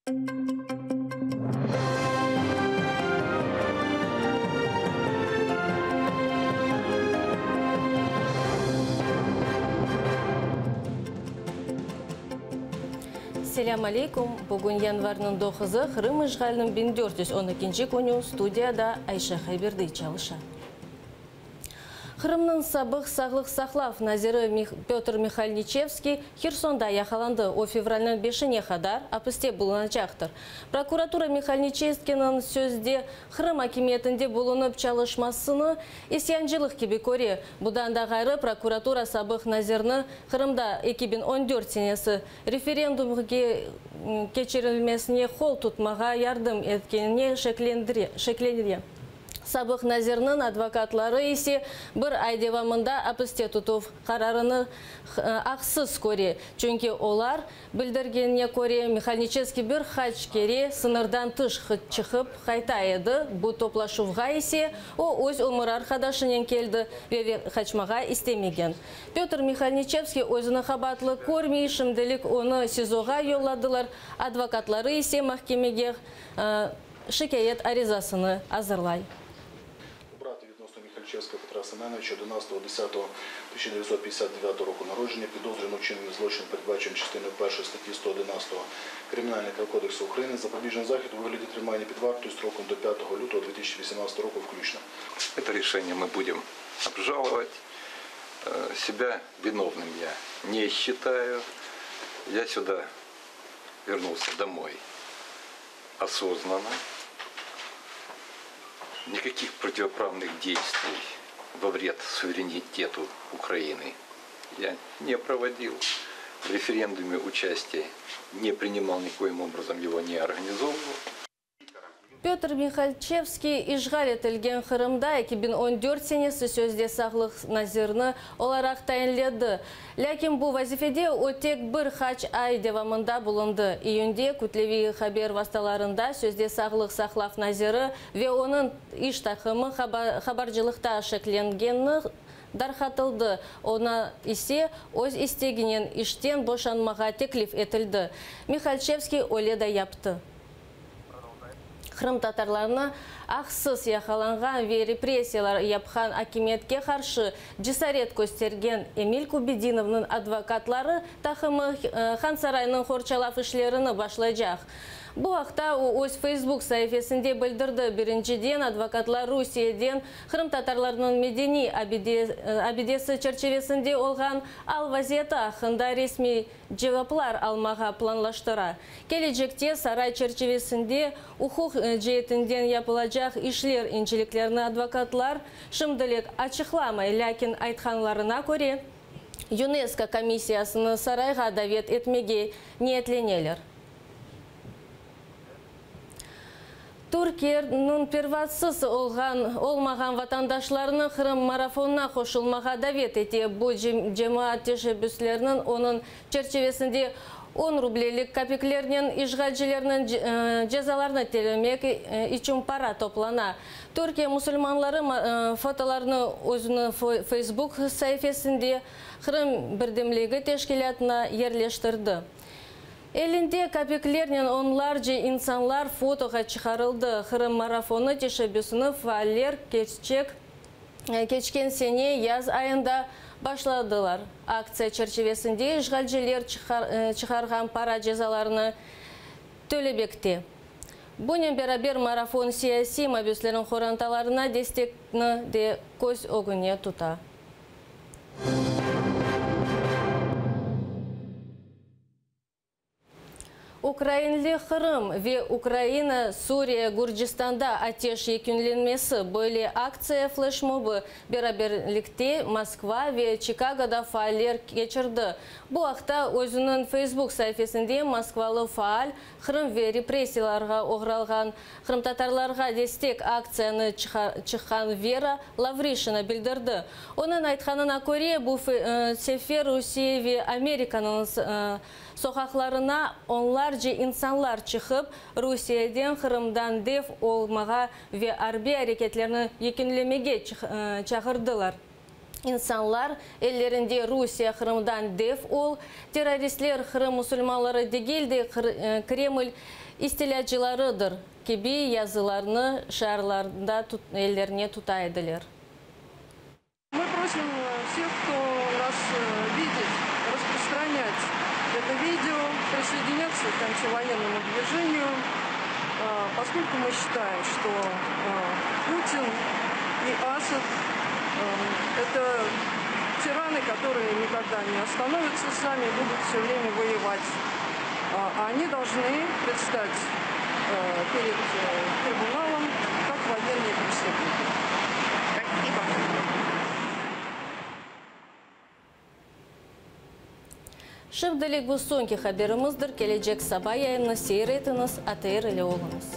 Selâm aleykum! Bugün yanvarnıñ doquzı, Qırım işğaliniñ 1412 künü, studiyada Ayşe Hayberdi çalışa. Qırımnıñ sabıq sağlıq saqlav naziri Pötr Mihalniçevskiy Hersonda yaqalandı. O, fevralniñ beşine qadar apiste bulunacaqtır. Prokuratura Mihalniçevskiyniñ sözde Qırım akimiyetinde bulunıp çalışmasını isyancılıq kibi köre. Budan da ğayrı, prokuratura sabıq nazirni Qırımda 2014 senesi referendumge keçirilmesine qol tutmağa yardım etkenine şeklenire. Sabıq nazirniñ advokatları ise bir ay devamında apiste tutuv qararını aqsız köre, çünki olar bildirgenine köre, Mihalniçevskiy bir qaç kere sıñırdan tış çıqıp qayta edi, bu toplaşuvğa ise o öz ömür arqadaşınen keldi ve qaçmağa istemegen. Pötr Mihalniçevskiy özüni qabaatlı körmey, şimdilik onı SİZOğa yolladılar, advokatları ise mahkemege şikâyet arizasını azırlay. Обрати відносно Міхальчевського Петра Семеновича 11.10.1959 року народження підозрюваного вчиненні злочину, передбаченого частиною 1 статті 111 Кримінального кодексу України, запобіжний захід у вигляді тримання під вартою строком до 5 лютого 2018 року включно. Это решение мы будем обжаловать. Себя виновным я не считаю. Я сюда вернулся домой осознанно. Никаких противоправных действий во вред суверенитету Украины я не проводил. В референдуме участие не принимал, никоим образом его не организовывал. Петр Михальчевский işğal etilgen Qırımda 2014 senesi sözde sağlıq nazirini olaraq tayinledi. Lâkin bu vazifede o tek bir qaç ay devamında bulundı. İyünde kütleviy haber vastalarında sözde sağlıq saqlav naziri ve onıñ iş taqımı habarcılıqta şeklengeni darqatıldı. Oña ise öz isteginen işten boşanmağa teklif etildi. Mihalçevskiy öyle da yaptı. Qırımtatarlarnı aqsız yaqalanğan ve repressiyalar yapqan akimiyetke qarşı cesaret köstergen Emil Kübedinovnıñ advokatları taqımı Hansaraynıñ qorçalav işlerini başlaycaq. Bu aqta o öz Facebook saifesinde bildirdi. Birinciden advokatlar Rusiyeden qırımtatarlarnıñ medeniy abidesi çerçivesinde olğan al-vaziyeti aqqında resmiy cevaplar almağa planlaştıra. Kelecekte saray çerçivesinde uquq ceetinden yapılacaq işler inceliklerini advokatlar şimdilik açıqlamay, lâkin aytqanlarına köre, UNESCO komissiyasını sarayğa davet etmege niyetleneler. Türkiyeniñ pervasız olğan olmağan vatandaşlarını Qırım marafonına qoşulmağa davet ete. Bu cemaat teşebbüsleriniñ onıñ çerçivesinde on rublelik kapiklernen işğalcilerniñ cezalarını tölemek içün para toplana. Türkiye musulmanları fotolarnı özüniñ Facebook saifesinde Qırım birdemligi teşkilâtına yerleştirdi. Elinde kapiklernen onlarca insanlar fotoğa çıqarıldı. Qırım marafonı teşebbüsini faaller keçecek keçken sene yaz ayında başladılar. Aktsiya çerçivesinde işğalciler çıqarğan para cezalarını tölemekte. Bunen beraber marafon siyasiy mabüslerniñ qorantalarına destekni de köz ögüne tuta. Ukrainli Qırım ve Ukraina, Suriye, Gürcistanda ateş yekünlenmesi böyle aktsiya fleşmobı beraberlikte Moskva ve Çikagoda faaller keçirdi. Bu aqta özüniñ Facebook saifesinde moskvalı faal, Qırım ve repressiyalarğa oğralğan qırımtatarlarğa destek aktsiyanı çıqqan Vera Lavrişina bildirdi. Onıñ aytqanına köre, bu sefer Rusiye ve Amerikanıñ soqaqlarına onlarca insanlar çıqıp, Rusiyeden Qırımdan def olmağa ve arbiy areketlerni yekünlemege çağırdılar. İnsanlar ellerinde Rusiye, Qırımdan def ol, terroristler Qırım musulmanları degil de Kreml istilâcılarıdır kibi yazılarnı şiarlarında ellerine tuta ediler. Мы просим всех, кто нас видит, распространять это видео, присоединяться к антивоенному движению, поскольку мы считаем, что Путин и Асад это тираны, которые никогда не остановятся сами и будут все время воевать. А они должны предстать перед трибуналом как военные преступники. Спасибо. Şimdilik bu soñki haberimizdir. Kelecek saba yayınnı seyir etiñiz, ATR ile oluñız.